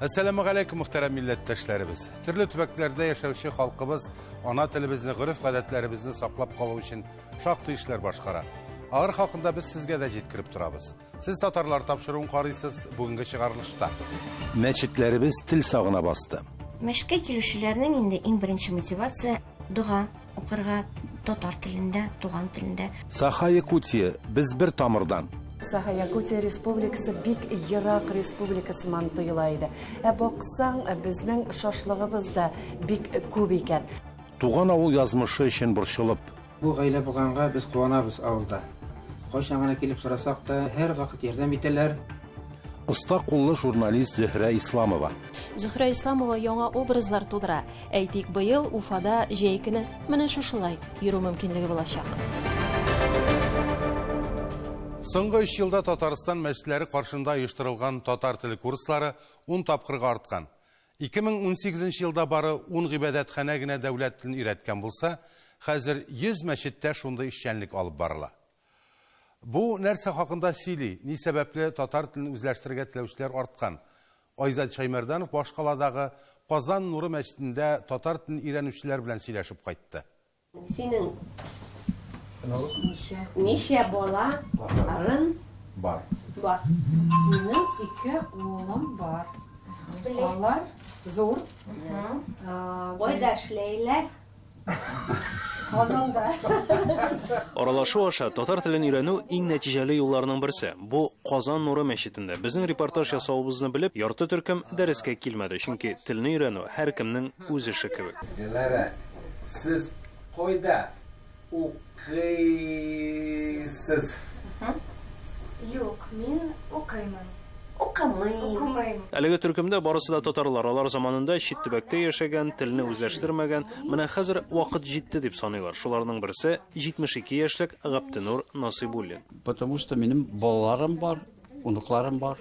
Әссәламегаләйкүм, мөхтәрәм милләттәшләребез. Төрле төбәкләрдә яшәүче халкыбыз ана телебезне, гореф-гадәтләребезне саклап калу өчен шактый эшләр башкара. Алар хакында без сезгә дә җиткереп торабыз. Сез татарлар тапшыруын карыйсыз бүгенге чыгарылышта. Мәчетләребез тел сагына басты. Мәчеткә килүчеләрнең инде иң беренче мотивация дога укырга татар телендә, туган телендә. Саха-Якутия, без бер тамырдан. Саха-Якутия республикасы бик ерак республика сыман тоела иде. Ә баксаң, безнең шашлыгыбыз да бик күп икән. Туган авыл язмышы өчен борчылып. Бу гаилә булганга без куанабыз авылда. Кайчан гына килеп сорасак та, һәрвакыт ярдәм итәләр. Оста куллы журналист Зөһрә Исламова. Зөһрә Исламова яңа образлар тудыра. Әйтик, быел Уфада җәй көне менә шушылай йөрү мөмкинлеге булачак. Соңгы өч елда Татарстан мәчетләре каршында оештырылган татар теле курслары ун тапкырга арткан. 2018 нче елда бары ун гыйбадәтханә генә дәүләт телен өйрәткән булса, хәзер 100 мәчеттә шундый эшчәнлек алып барыла. Бу нәрсә хакында сөйли, ни сәбәпле татар телен үзләштерергә теләүчеләр арткан? Айзат Шәймәрданов башкаладагы Казан нуры мәчетендә татар телен өйрәнүчеләр белән сөйләшеп кайтты. Синең ничә ничә бала рын бар? Бар. Минем ике улым бар. Алар зур. Кайда эшләйләр? Казанда. Аралашу аша татар телен өйрәнү иң нәтиҗәле юлларның берсе. Бу Казан нуры мәчетендә. Безнең репортаж ясавыбызны белеп, ярты төркем дәрескә килмәде, чөнки телне өйрәнү һәркемнең үз эше кебек. Диләрә, сез кайда укыйсыз? Юк, мин укыймын. Укымыйм. Укымыйм. Әлеге төркемдә барысы да татарлар. Алар заманында чит төбәктә яшәгән, телне үзләштермәгән. Менә хәзер вакыт җитте дип саныйлар. Шуларның берсе, 72 яшьлек Гаптенур Насыйбуллин. Потому что минем балаларым бар, оныкларым бар.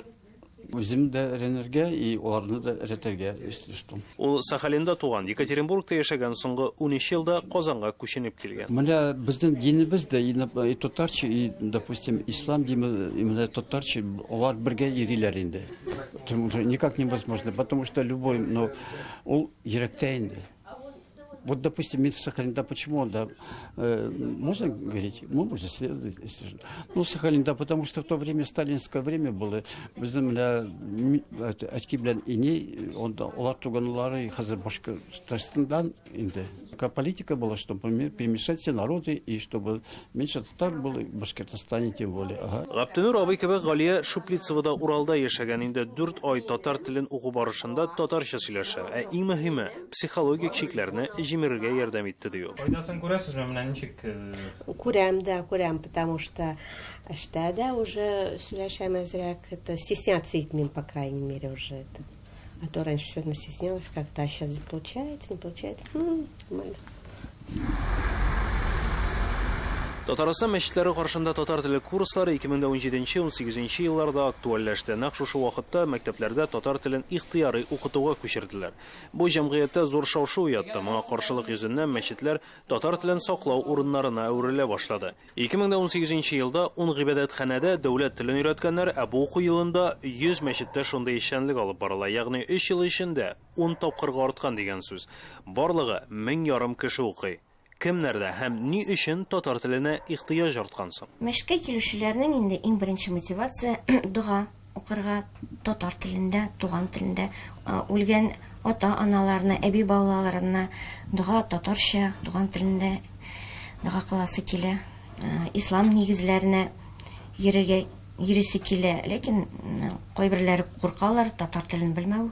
Үзем дә өйрәнергә и аларны да өйрәтергә, если что. Ул Сахалинда туган, Екатеринбургта яшәгән, соңгы 13 елда Казанга күченеп килгән. Менә безнең динебез дә и татарча, и, допустим, ислам дине, и менә татарча, алар бергә йөриләр инде. Никак невозможно, потому что любой, но ул йөрәктә инде. Вот, допустим, мин Сахалинда, почему, да, э, можно говорить? Мы уже следовали, если что. Ну, Сахалинда, потому что в то время, сталинское время было, безнең менә әтки белән иней, онда алар туганнары хәзер башка Татарстандан инде. Такая политика была, чтобы перемешать все народы и чтобы меньше татар было в Башкортостане тем более. Ага. Гаптенур абый кебек Галия Шуплицева да Уралда яшәгән инде 4 ай татар телен уку барышында татарча сөйләшә. Ә иң мөһиме, психологик чикләрне җимерергә ярдәм итте, ди ул. Файдасын күрәсезме, менә ничек? Күрәм дә, күрәм, потому что эштә дә уже сөйләшәм әзрәк, это стесняться итмим, по крайней мере, уже это. А то раньше все равно стеснялась как-то, а сейчас получается, не получается. Нормально. Татарстан мәчетләре каршында татар теле курслары 2017-18 елларда актуальләште. Нәкъ шушы вакытта мәктәпләрдә татар телен ихтыярый укытуга күчерделәр. Бу җәмгыятьтә зур шау-шу уятты. Моңа каршылык йөзеннән мәчетләр татар телен саклау урыннарына әверелә башлады. 2018 нче елда ун гыйбадәтханәдә дәүләт телен өйрәткәннәр, ә бу уку елында 100 мәчеттә шундый эшчәнлек алып барыла, ягъни өч ел эчендә ун тапкырга арткан дигән сүз. Барлыгы 1500 кеше укый. Кемнәрдә һәм ни өчен татар теленә ихтыяҗ арткан соң? Мәчеткә килүчеләрнең инде иң беренче мотивация дога укырга татар телендә, туган телендә, үлгән ата-аналарына, әби-бабаларына дога татарча, туган телендә дога кыласы килә. Ислам нигезләренә йөрергә йөрисе килә, ләкин кайберләре куркалар татар телен белмәү,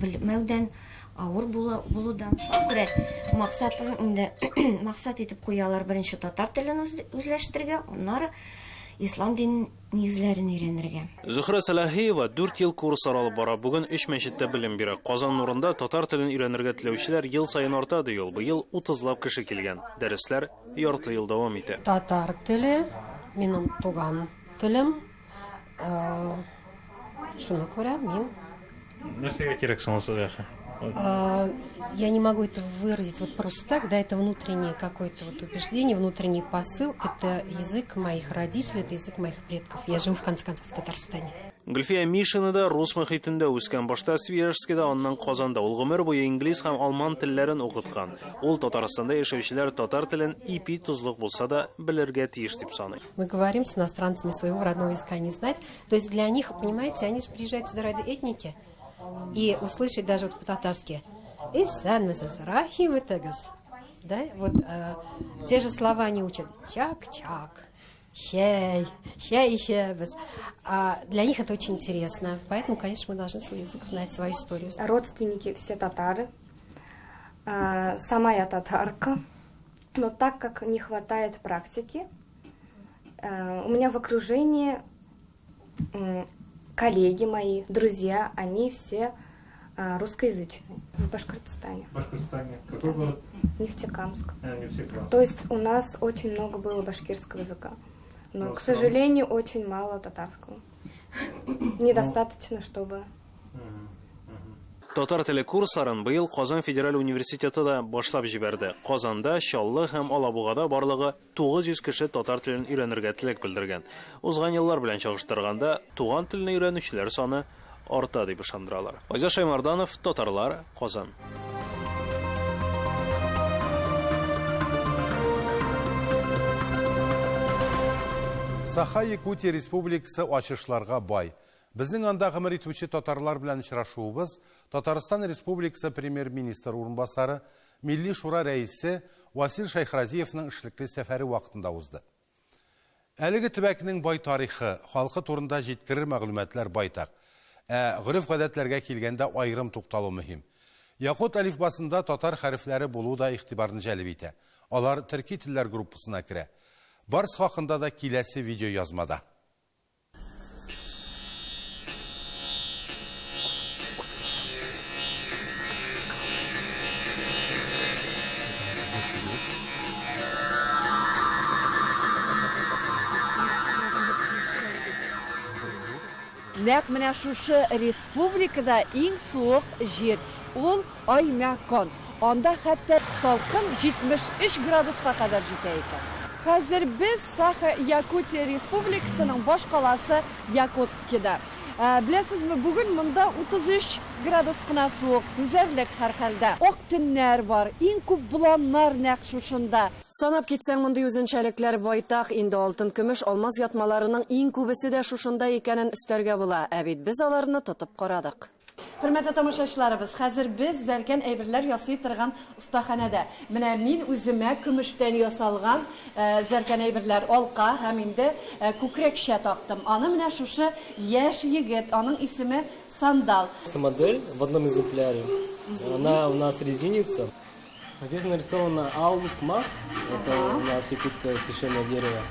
белмәүдән. Авыр була, булудан. Шуңа күрә максатын инде максат итеп куялар беренче татар телен үзләштерергә, аннары ислам дин нигезләрен өйрәнергә. Зөһрә Сәлахиева дүрт ел курслар алып бара. Бүген өч мәчеттә белем бирә. Казан нурында татар телен өйрәнергә теләүчеләр ел саен арта, ди ул. Быел утызлап кеше килгән. Дәресләр ярты ел дәвам итә. Татар теле, минем туган телем. Шуны күрә мин. Нәрсәгә кирәк соң ул сезгә? Я не могу это выразить вот просто так, да, это внутреннее какое-то вот убеждение, внутренний посыл. Это язык моих родителей, это язык моих предков. Я живу, в конце концов, в Татарстане. Гөлфия Мишина да рус мөхитендә үскән. Башта Свияжскида, аннан Казанда. Ул гомер буе инглиз һәм алман телләрен укыткан. Ул Татарстанда яшәүчеләр татар телен ипи-тозлык булса да белергә тиеш дип саный. Мы говорим с иностранцами своего родного языка не знать. То есть для них, понимаете, они же приезжают сюда ради этники. И услышать даже вот по-татарски «Исәнмесез, рәхим итегез». Да? Вот те же слова они учат. Чак-чак, чәй, чәй эчәбез. А для них это очень интересно. Поэтому, конечно, мы должны свой язык знать, свою историю. Родственники все татары. Сама я татарка. Но так как не хватает практики, у меня в окружении коллеги мои, друзья, они все русскоязычные в Башкортостане. В Башкортостане. Какой город? Нефтекамск. Нефтекамск. То есть у нас очень много было башкирского языка, но, к сожалению, очень мало татарского. Недостаточно, чтобы... Татар теле курсларын быел Казан федераль университеты да башлап җибәрде. Казанда, Чаллы һәм Алабугада барлыгы 900 кеше татар телен өйрәнергә теләк белдергән. Узган еллар белән чагыштырганда, туган телне өйрәнүчеләр саны арта дип ышандыралар. Айза Шаймарданов, Татарлар, Казан. Саха-Якутия республикасы ачышларга бай. Безнең анда гомер итүче татарлар белән очрашуыбыз Татарстан Республикасы премьер-министры урынбасары, Милли Шура рәисе Васил Шәйхразиевның эшлекле сәфәре вакытында узды. Әлеге төбәкнең бай тарихы, халкы турында җиткерер мәгълүматлар байтак. Ә гореф-гадәтләргә килгәндә аерым тукталу мөһим. Якут әлифбасында татар хәрефләре булу да игътибарны җәлеп итә. Алар төрки телләр группасына керә. Барс хакында да киләсе видеоязмада. Нәкъ менә шушы республикада иң суык җир, ул Оймякон. Анда хәтта салкын 73 градуска кадәр җитә икән. Хәзер без Саха-Якутия республикасының баш каласы Якутскида. Беләсезме, бүген монда 33 градус кына суык, түзәрлек һәрхәлдә. Ак төннәр бар, иң күп боланнар нәкъ шушында. Санап китсәң, мондый үзенчәлекләр байтак. Инде алтын, көмеш, алмаз ятмаларының иң күбесе дә шушында икәнен өстәргә була. Ә бит без аларны тотып карадык. Хөрмәтле тамашачыларыбыз, хәзер без зәркән әйберләр ясый торган остаханәдә. Менә мин үземә көмештән ясалган зәркән әйберләр, алка һәм инде күкрәкчә тактым. Аны менә шушы яшь егет, аның исеме Сандал. Модель в одном экземпляре. Она у нас резинится. Здесь нарисовано Алукмас, это у нас якутское священное дерево.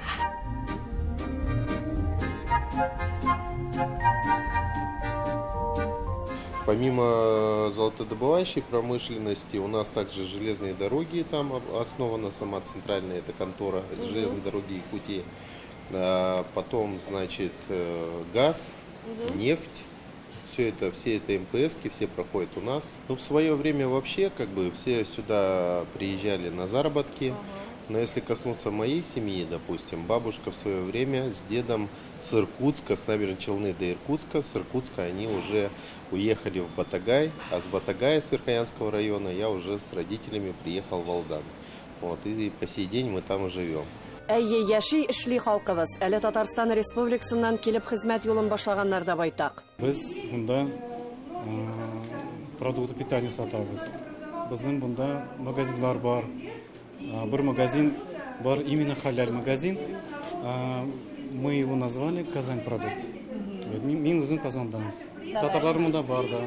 Помимо золотодобывающей промышленности, у нас также железные дороги, там основана сама центральная эта контора, железные дороги Якутии. Потом, значит, газ, нефть. Все это, все это МПСки, все проходят у нас. В свое время вообще, все сюда приезжали на заработки. Но если коснуться моей семьи, допустим, бабушка в свое время с дедом с Иркутска, с Набережной Челны до Иркутска, с Иркутска они уже уехали в Батагай, а с Батагая, с Верхоянского района, я уже с родителями приехал в Алдан. И по сей день мы там живем. Әйе, яши эшли халкыбыз. Әле Татарстан Республикасыннан килеп хезмәт юлын башлаганнар да байтак. Без монда продукты питания сатабыз. Безнең монда магазинлар бар. Бер магазин бар, именно халяль магазин. Мы его назвали Казань продукт. Мин үзем Казандан. Татарлар монда бар да.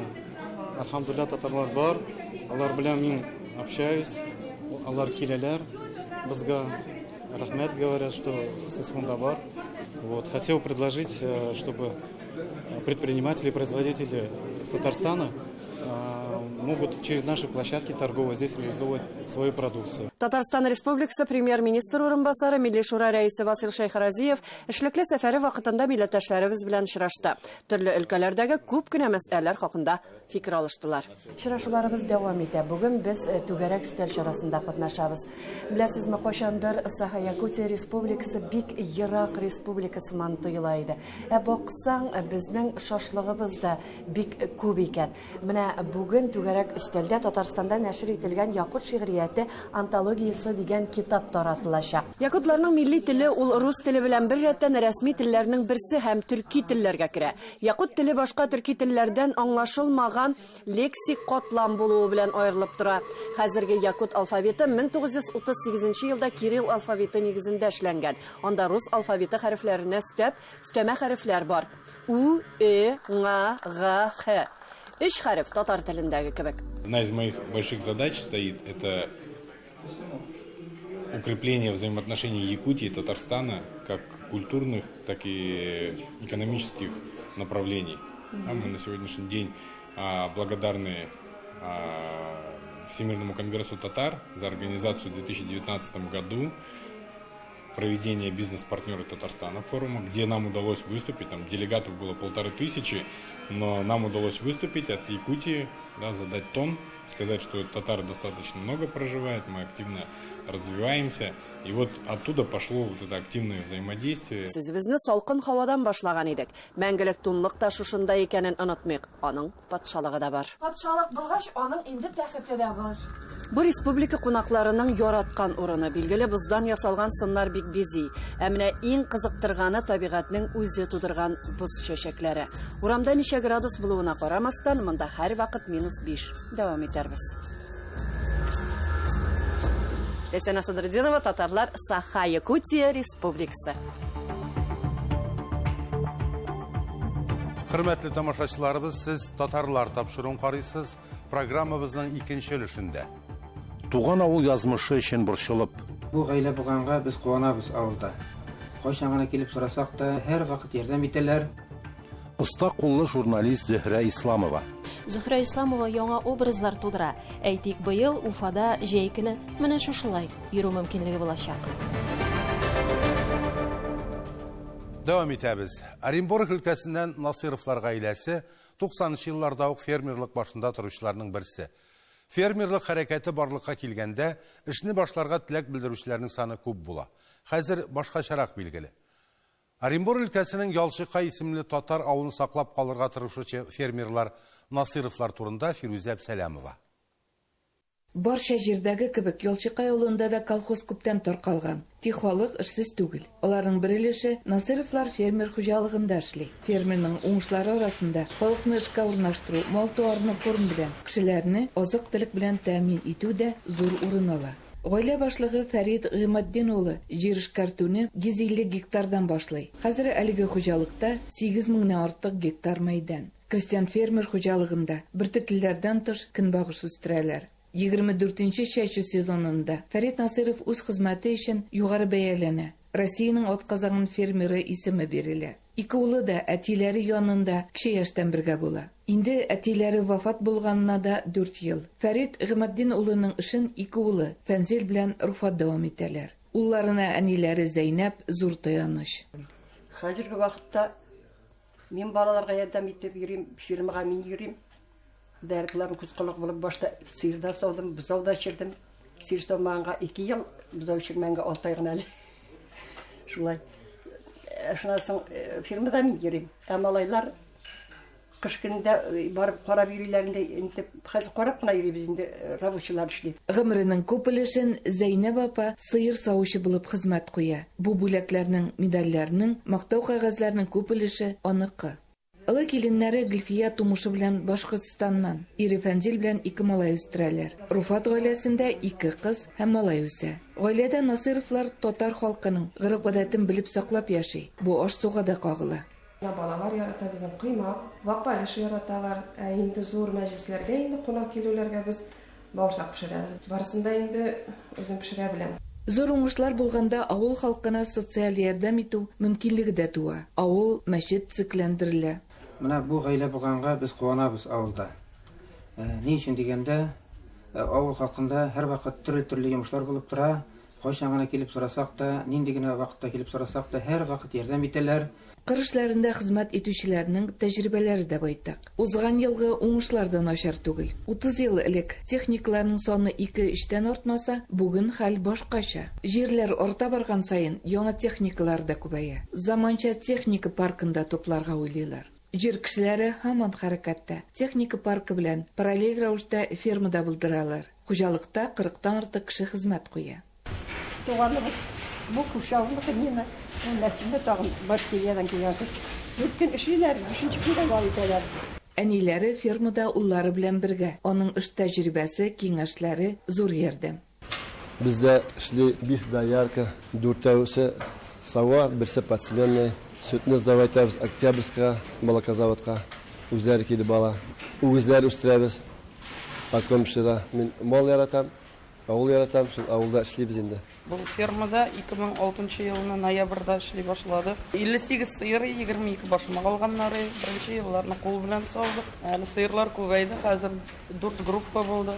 Альхамдулилла, татарлар бар. Алар белән мин общаюсь. Алар киләләр безгә. Рәхмәт, говорят, что сез монда бар. Хотел предложить, чтобы предприниматели, производители из Татарстана могут через наши площадки торговые здесь реализовывать свою продукцию. Татарстан Республикасы премьер-министр урынбасары Милли Шура рәисе Васил Шәйхразиев эшлекле сәфәре вакытында милләттәшләребез белән очрашты. Төрле өлкәләрдәге күп кенә мәсьәләләр хакында фикер алыштылар. Очрашуларыбыз дәвам итә. Бүген без э, түгәрәк өстәл чарасында катнашабыз. Беләсезме, кайчандыр Саха-Якутия Республикасы бик ерак республика сыман тоела иде. Ә баксаң, безнең шашлыгыбыз да бик күп икән. Менә бүген түгәрәк өстәлдә Татарстанда нәшер ителгән Якут шигърияте антологиясе дигән китап таратылачак. Якутларның милли теле ул рус теле белән бер рәттән рәсми телләрнең берсе һәм төрки телләргә керә. Якут теле башка төрки телләрдән аңлашылмаган лексик катлам булуы белән аерылып тора. Хәзерге якут алфавиты 1938 елда кирилл алфавиты нигезендә эшләнгән. Анда рус алфавиты хәрефләренә өстәп, өстәмә хәрефләр бар. Ү, Э, Ң, Г, Х. Өч хәреф татар телендәге кебек. Одна из моих больших задач стоит – это укрепление взаимоотношений Якутии и Татарстана как культурных, так и экономических направлений. Mm-hmm. Мы на сегодняшний день благодарны Всемирному конгрессу татар за организацию в 2019 году проведения бизнес-партнеры Татарстана форума, где нам удалось выступить, там делегатов было 1500, но нам удалось выступить от Якутии, да, задать тон, сказать, что татар достаточно много проживает, мы активно развиваемся. И вот оттуда пошло вот это активное взаимодействие. Сүзебезне салкын һавадан башлаган идек. Мәңгелек тунлык та шушында икәнен онытмыйк. Аның патшалыгы да бар. Патшалык булгач, аның инде тәхете дә бар. Бу республика кунакларының яраткан урыны. Билгеле, боздан ясалган сыннар бик бизи. Ә менә иң кызыктырганы табигатьнең үзе тудырган боз чәчәкләре. Урамда ничә градус булуына карамастан, монда һәрвакыт минус 5. Дәвам итәрбез. Ләйсәнә Садретдинова, Татарлар Саха, Якутия Республикасы. Хөрмәтле тамашачыларыбыз, сез Татарлар тапшыруын карыйсыз. Программабызның икенче өлешендә. Туган авыл язмышы өчен борчылып. Бу гаилә булганга без куанабыз авылда. Кайчан гына килеп сорасак та, һәрвакыт ярдәм итәләр. Оста куллы журналист Зөһрә Исламова. Зөһрә Исламова яңа образлар тудыра. Әйтик, быел Уфада җәй көне менә шушылай йөрү мөмкинлеге булачак. Дәвам итәбез. Оренбург өлкәсеннән Насыровлар гаиләсе 90 елларда ук фермерлык башында торучыларның берсе. Фермерлык хәрәкәте барлыкка килгәндә, эшне башларга теләк белдерүчеләрнең саны күп була. Хәзер башкачарак билгеле. Оренбург өлкәсенең Ялчыкай исемле татар авылын саклап калырга тырышучы фермерлар Насыровлар турында Фирүзә Әбсәләмова. Барча җирдәге кебек, Ялчыкай авылында да колхоз күптән таркалган. Тик халык эшсез түгел. Аларның бер өлеше Насыровлар фермер хуҗалыгында эшли. Фермерның уңышлары арасында халыкны эшкә урнаштыру, мал-туарны корм белән, кешеләрне азык-төлек белән тәэмин итү дә зур урын ала. Гаилә башлыгы Фәрит Гыйматдин улы җир эшкәртүне 150 гектардан башлый. Хәзер әлеге хуҗалыкта 8 меңнән артык гектар мәйдан. Крестьян-фермер хуҗалыгында бөртеклеләрдән тыш көнбагыш үстерәләр. 24 нче чәчү сезонында Фәрит Насыйров үз хезмәте өчен югары бәяләнә, Россиянең атказанган фермеры исеме бирелә. Ике улы да әтиләре янында кече яшьтән бергә була. Инде әтиләре вафат булганына да дүрт ел. Фәрит Гыйматдин улының эшен ике улы, Фәнзил белән Руфат дәвам итәләр. Улларына әниләре Зәйнәп зур таяныч. Хәзерге вакытта мин балаларга ярдәм итеп йөрим, фирмага мин йөрим. Дәркләрем күз колак булып башта сыер да саудым, бозау да эчердем. Сыер саумаганга 2 ел, бозау эчермәгәнгә 6 ай гына әле. Шулай. Э, шуннан соң э, фирмада мин йөрим. Ә малайлар кыш көнендә э, барып карап йөриләр инде, инде хәзер карап кына йөрибез инде, рабочийлар эшли. Гомеренең күп өлешен Зәйнәб апа сыер савучы булып хезмәт куя. Бу бүләкләрнең, медальләрнең, мактау кәгазьләренең күп өлеше аныкы. Олы киленнәре Гөлфия тумышы белән Башкортстаннан. Ире Фәнзил белән ике малай үстерәләр. Руфат гаиләсендә ике кыз һәм малай үсә. Гаиләдә Насыйровлар татар халкының гореф-гадәтен белеп саклап яши. Бу аш-суга да кагыла. Менә балалар ярата безнең коймак, вак бәлеш яраталар. Ә инде зур мәҗлесләргә инде кунак килүләргә без Бавырсак пешерәбез. Барысын да инде үзем пешерә беләм. Зур уңышлар булганда авыл халкына социаль ярдәм итү мөмкинлеге дә туа. Авыл, мәчет төзекләндерелә. Менә бу гаилә булганга без куанабыз авылда. Ни өчен дигәндә, авыл халкында һәрвакыт төрле-төрле йомышлар булып тора. Кайчан гына килеп сорасак та, нинди генә вакытта килеп сорасак та, һәрвакыт ярдәм итәләр. Кыр эшләрендә хезмәт итүчеләрнең тәҗрибәләре дә байтак. Узган елгы уңышлар да начар түгел. 30 ел элек техникаларның саны ике-өчтән артмаса, бүген хәл башкача. Җирләр арта барган саен яңа техникалар да күбәя. Заманча техника паркын да тупларга уйлыйлар. Җир кешеләре һаман хәрәкәттә. Техника паркы белән параллель рәвештә ферма да булдыралар. Хуҗалыкта кырыктан артык кеше хезмәт куя. Туганыбыз бу күрше авылныкы Нина, ул Нәсимә тагын Башкириядән килгән кыз. Дүрт көн эшлиләр, бишенче көндә ял итәләр. Әниләре фермада уллары белән бергә. Аның эш тәҗрибәсе, киңәшләре зур ярдәм. Бездә эшли биш доярка, дүртәүсе сава, берсе подсменный. Сөтне сдавать итәбез Октябрьскига, молокозаводка. Үзләре килеп ала. Үгезләр үстерәбез. Покормщида. Мин мал яратам, авыл яратам, шул авылда эшлибез инде. Бу фермада 2006 нчы елны ноябрьдә эшли башладык. 58 сыер, 22 баш мал алганнары. Беренче елларны кул белән саудык. Әле сыерлар күбәйде, хәзер дүрт группа булды.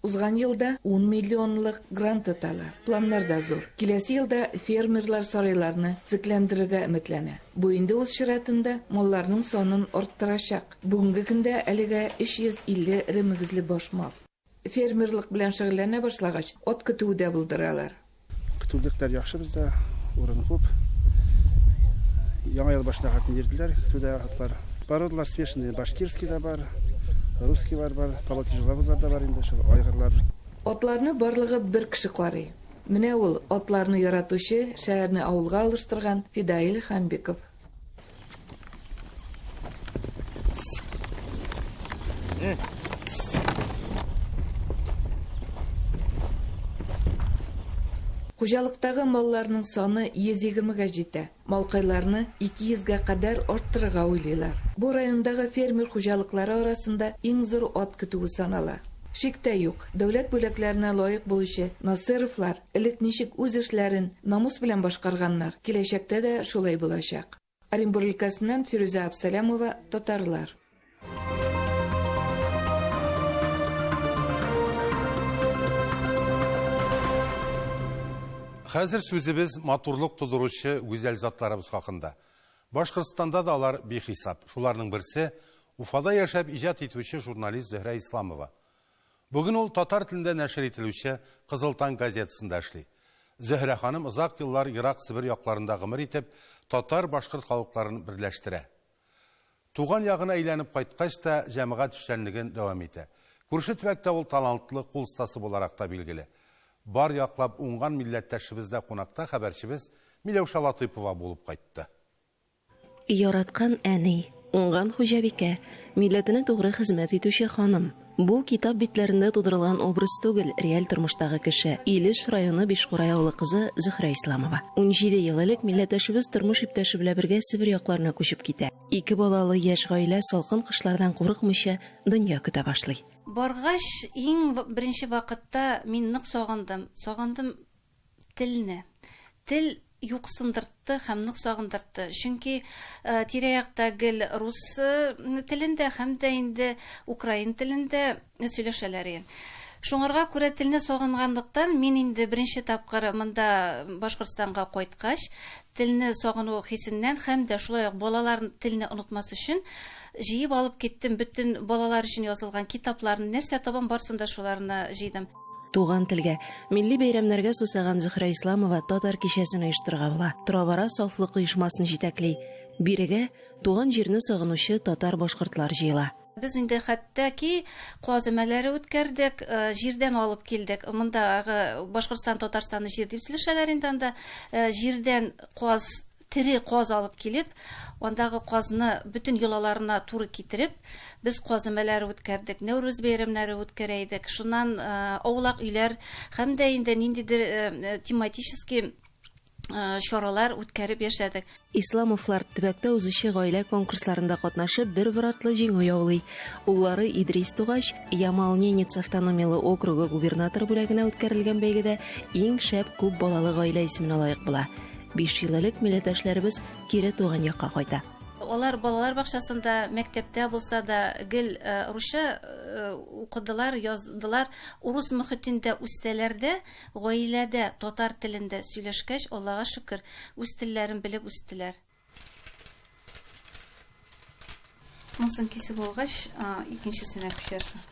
Узган елда ун миллионлык грант оталар. Планнар да зур. Киләсе елда фермерлар сарайларны төзекләндерергә өметләнә. Бу инде үз чиратында малларның санын арттырачак. Бүгенге көндә әлегә 350 эре мөгезле баш мал. Фермерлык белән шөгыльләнә башлагач, ат көтүе дә булдыралар. Көтүлекләр яхшы бездә, урын күп. Яңа ел башына хәтле йөрделәр көтүдә атлар. Породалар смешанные, башкирский да бар, русскийлар бар, полотежеловызлар да бар инде, шул айгырлар. Атларны барлыгы бер кеше карый. Менә ул, атларны яратучы, шәһәрне авылга алыштырган Фидаил Хәмбиков. Хуҗалыктагы малларның саны 120 гә җитә. Малкайларны 200 гә кадәр арттырырга уйлыйлар. Бу райондагы фермер хуҗалыклары арасында иң зур ат көтүе санала. Шик тә юк, дәүләт бүләкләренә лаек булучы Насыйровлар элек ничек үз эшләрен намус белән башкарганнар, киләчәктә дә шулай булачак. Оренбур өлкәсеннән Фирүзә Абсалямова, Татарлар. Хәзер сүзебез матурлык тудыручы гүзәл затларыбыз хакында. Башкортстанда да алар бихисап. Шуларның берсе, Уфада яшәп иҗат итүче журналист Зөһрә Исламова. Бүген ул татар телендә нәшер ителүче Кызыл таң газетасында эшли. Зөһрә ханым озак еллар ерак Себер якларында гомер итеп, татар-башкорт халыкларын берләштерә. Туган ягына әйләнеп кайткач та җәмәгать эшчәнлеген дәвам итә. Күрше төбәктә ул талантлы кул остасы буларак та билгеле. Бар яклап уңган милләттәшебездә кунакта хәбәрчебез Миләүшә Латыйпова булып кайтты. Яраткан әни, уңган хуҗабикә, милләтенә тугры хезмәт итүче ханым. Бу, китап битләрендә тудырылган образ түгел, реаль тормыштагы кеше, Илеш районы Бишкурай авылы кызы Зөһрә Исламова. Унҗиде ел элек милләттәшебез тормыш иптәше белән бергә Себер якларына күчеп китә. Ике балалы яшь гаилә салкын кышлардан курыкмыйча дөнья көтә башлый. Баргач, иң беренче вакытта мин нык сагындым. Сагындым Телне. Тел юксындыртты һәм нык сагындыртты. Чөнки тирә-якта гел рус телендә һәм дә инде украин телендә сөйләшәләр иде. Шуңарга күрә телне сагынганлыктан мин инде беренче тапкыр монда Башкортстанга кайткач, телне сагыну хисеннән һәм дә шулай ук балалар телне онытмас өчен җыеп алып киттем бөтен балалар өчен язылган китапларны, нәрсә табам, барысын да шуларны җыйдым. Туган телгә, милли бәйрәмнәргә сусаган Зөһрә Исламова татар кичәсен оештырырга була. Тора-бара Сафлык оешмасын җитәкли. Бирегә туган җирне сагынучы татар-башкортлар җыела. Без инде хәтта ки каз өмәләре үткәрдек, җирдән алып килдек. Мондагы Башкортстан, Татарстанны җир дип сөйләшәләр инде анда. Җирдән каз Тере каз алып килеп, андагы казны бөтен йолаларына туры китереп, без каз өмәләре үткәрдек, Нәүрүз бәйрәмнәре үткәрә идек. Шуннан аулак өйләр һәм дә инде ниндидер тематический чаралар үткәреп яшәдек. Исламовлар төбәктә узучы гаилә конкурсларында катнашып, бер-бер артлы җиңү яулый. Уллары Идрис тугач, Ямал-Ненец автономияле округы губернаторы бүләгенә үткәрелгән бәйгедә иң шәп күп балалы гаилә исеменә лаек була. Биш ел элек милләттәшләребез кире туган якка кайта. Алар балалар бакчасында, мәктәптә булса да гел русча укыдылар, яздылар. Урыс мөхитендә үссәләр дә, гаиләдә татар телендә сөйләшкәч, Аллага шөкер, үз телләрен белеп үстеләр. Монысын кисеп алгач, икенчесенә күчәрсең.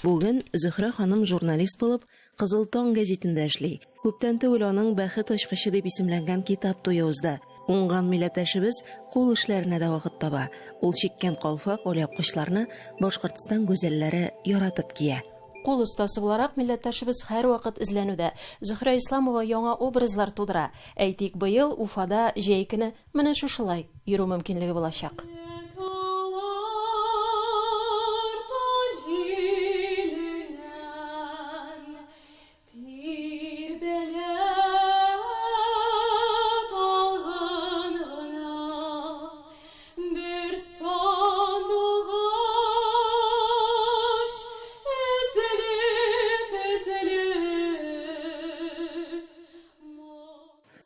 Бүген Зөһрә ханым журналист булып, Кызыл таң гәзитендә эшли. Күптән түгел аның Бәхет ачкычы дип исемләнгән китап туе узды. Уңган милләттәшебез кул эшләренә дә вакыт таба. Ул чиккән калфак, алъяпкычларны Башкортстан гүзәлләре яратып кия. Кул остасы буларак, милләттәшебез һәрвакыт эзләнүдә. Зөһрә Исламова яңа образлар тудыра. Әйтик, быел Уфада җәй көне менә шушылай йөрү мөмкинлеге булачак.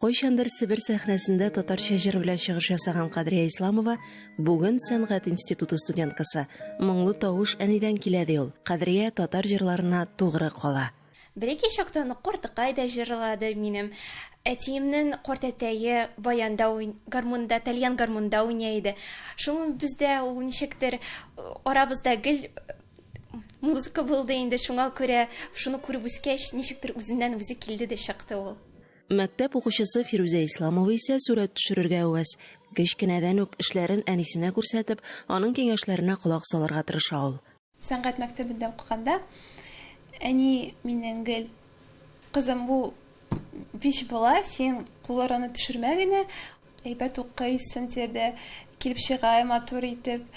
Кайчандыр Себер сәхнәсендә татарча җыр белән чыгыш ясаган Кадрия Исламова бүген сәнгать институты студенткасы. Моңлы тавыш әнидән килә, ди ул. Кадрия татар җырларына тугры кала. Бәләкәй чактан ук картыкай да җырлады минем. Әтиемнең картәтәе баянда уй, гармунда, тальян гармунда уйный иде. Шул бездә ул ничектер арабызда гел музыка булды инде, шуңа күрә шуны күреп үскәч, ничектер үзеннән-үзе килде дә чыкты ул. Мәктәп укучысы Фирүзә Исламова исә сурәт төшерергә әвәс. Кечкенәдән үк эшләрен әнисенә күрсәтеп, аның киңәшләренә колак салырга тырыша ул. Сәнгать мәктәбендә укыганда әни миннән гел, Кызым, бу биш бала, син кулларыңны төшермә генә, әйбәт укыйсың, диде, килеп чыга матур итеп.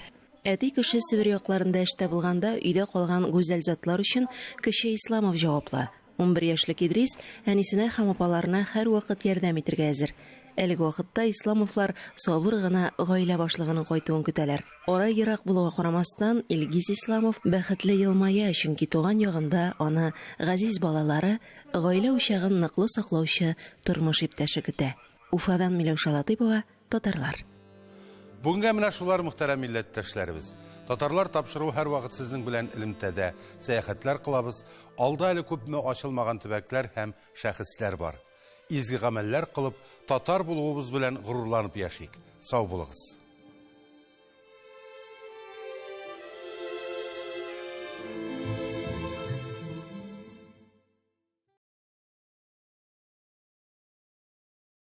Әти кеше Себер якларында эштә булганда өйдә калган гүзәл затлар өчен кече Исламов җаваплы. 11 яшьлек Идрис әнисенә һәм апаларына һәрвакыт ярдәм итергә әзер. Әлеге вакытта Исламовлар сабыр гына гаилә башлыгының кайтуын көтәләр. Ара ерак булуга карамастан, Илгиз Исламов бәхетле елмая, чөнки туган ягында аны газиз балалары, гаилә учагын ныклы саклаучы тормыш иптәше көтә. Уфадан Миләүшә Латыйпова, Татарлар. Бүгенгә менә шулар, мөхтәрәм милләттәшләребез. Татарлар тапшыруы һәрвакыт сезнең белән элемтәдә, сәяхәтләр кылабыз. Алда әле күпме ачылмаган төбәкләр һәм шәхесләр бар. Изге гамәлләр кылып, татар булуыбыз белән горурланып яшик. Сау булыгыз.